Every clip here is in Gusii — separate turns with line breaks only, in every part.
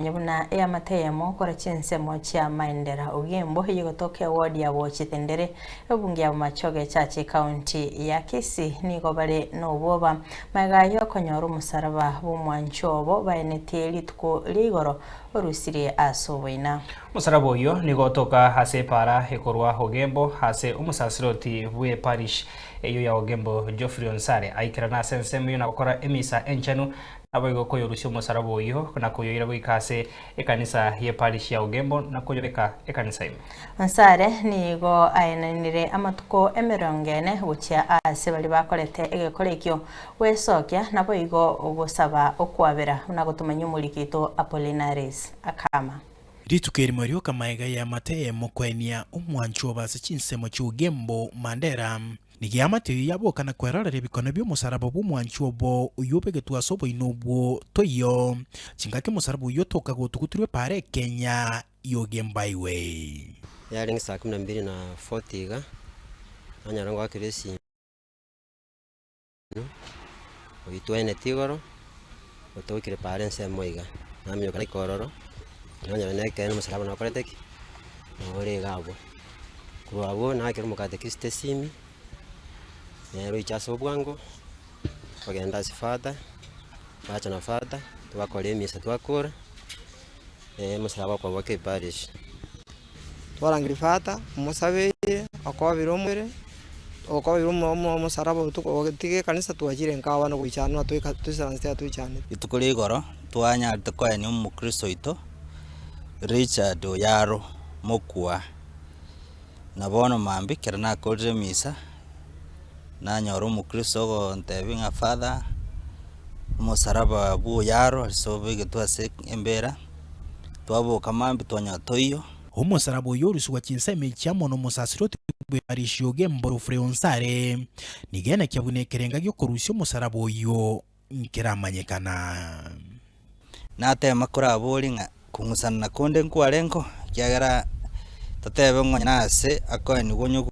Gotomanya buna eamate eyemo kore chinsemo chia Maendera Ogembo eyegotoka eward ya Bochitendere ebunge ya Bomachoge Church ekaunti ya Kisii nigo bare nobwoba magega yokonyora omosaraba bw'omwancho obo baenetie rituko ria igoro orusirie ase oboina.
Omosaraba oyio nigo otoka ase epaara ekorwa Ogembo ase omosasiroti bw'eparish eyio ya Ogembo Geoffrey Onsare aikerana ase ensemo eyio na gokora emisa enchenu Naboigo koyorusia omosaraba oyio, na koyoira goika ase ekanisa y'eparish ya Ogembo, na koyobeka ekanisa ime.
Onsare nigo aenanire amatuko emerongo ene gochia aase baria bakorete egekora ekio gwesokia, naboigo gosaba okwabera, buna gotomanyia omoriki oito Apollinaris Akama.
Rituko erimo rioka magega y'eamate eyemo koenia omwancho obo ase chinsemo chi'Ogembo, Mandera, Nigo eamate eyio yaboka na kwerorera ebikono bi'omosaraba bw'omwanchwa obo oyio obegetwe ase oboina obwo toiyo. Chingaki omosaraba oyio otoka gotuguturwa epaara ekenya y'Ogembo Highway.
Yarenge saa kumi na mbili na forty iga, nanyora ngoakerwa esimi, oyio twaeneti igoro, otokire paara ensemo iga, naminyoka naika ororo, nanyora na ekeene omosalaba nokorete ki? Nore iga abwo. Korwa abwo nakera omokatekista esimi, nere oicha ase obwango, ogenda ase father, bacha na father, twakora emisa twakora, omosalaba okoboka eparish.
Twarangeria father, omosabeire, okobire omobere, okobire omo omo omosaraba obotuko ogotiga ekanisa twachire nka abana goichanwa toika toisaranse tiga toichanete.
Rituko ria igoro twanyarete koenia omokristo oito Richard Oyaro mokwa, na bono mambia ekero nakorire emisa, nanyora omokristo ogontebia ng'a father, omosaraba bwa Oyaro ase obegetwe ase embera, twaboka mambia twanyora toiyo.
Omosaraba oyio orusigwa chinsemo echi amo nomosasiroti bw'Eparisio Gemborofre Onsare, nigo enekia buna ekerenga gi'okorusia omosaraba oyio nkeramanyekana.
Natema koraborie ng'a kong'usanana konde nkwarengeo, ekiagera totebe ng'a onye nase akoenigwa onye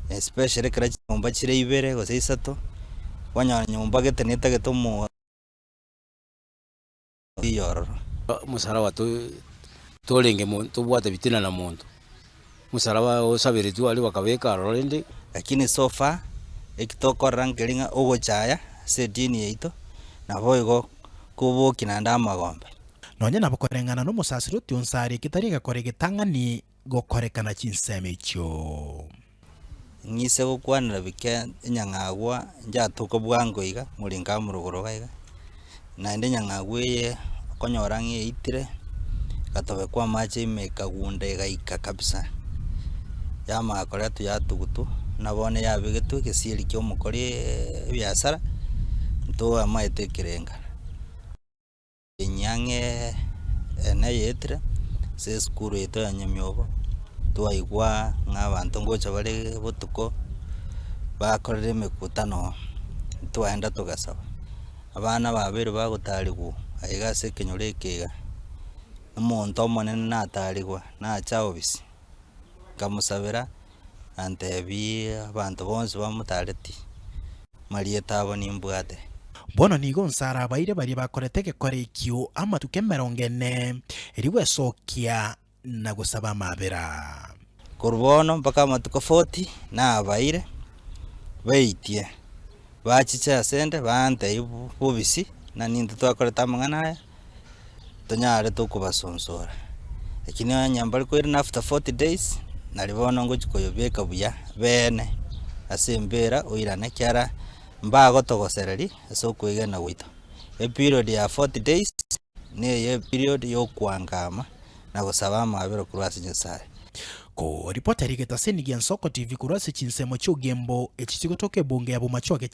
especially ekero chinyomba chire ibere gose isato, kwanyora nyomba gete netagete omo ororo.
Omosalaba torenge tobwate bitina na monto, omosalaba osaberetwe aria bakabeka aroro rende.
Lakini so far, eki tokorora nkeri ng'a ogochaya ase edini yaito, naboigo kobokia naende amagombe.
Nonya nabo koreng'ana nomosasiroti onsi are getari egekora egetang'ani gokorekana chinsemo echio.
Ng'ise gokwanera bike enyang'agwa njatoka bwango iga, moringa amo rogoro iga iga, naende enyang'agwa eye okonyora ng'a eitire, egatobekwa amache ime ekagunda egaika kabisa, yamanya koretwa yatugutwa, buna bono yabegetwe egesieri kia omokori ebiasara, ntoamaete ekerenga. Enyang'e ene yaetire ase esukuru yaito ya Nyamiobo, twaigwa ng'a abanto ngocha bare botuko, bakorire emekutano oo, twaenda togasaba. Abana babeire bagotarigwa aiga ase ekenyoro eke iga, omonto omonene natarigwa, nacha obisi, nkamosabera, antebiaa abanto bonsi bamotareti. Marieta abo nimbwate.
Bono nigo Nsara abaire baria bakorete egekora ekio amatuko emerongo ene, erio gwesokia na gosaba amabera.
Korwa bono mpaka amatuko forty nabaire, baitie, bachiche asende bantebie bobisi, ng'a nintwe twakorete amang'ana aya, tonyare tokobasonsora. Lakini onye mbare koirana after 40 days, nari bono ngochia koyobeka buya beene ase embera oirane ekiagera mbagotogosereria ase okoegena gwaito. Eperiod ya 40 days neye eperiod ya okoangama na gosaba amabera korwa ase Nyasaye.
Koripota rigetaseni gia Nsoko TV korwa ase chinsemo chi'Ogembo echi chigotoka ebunge ya Bomachoge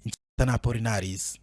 Nchana Apollinaris.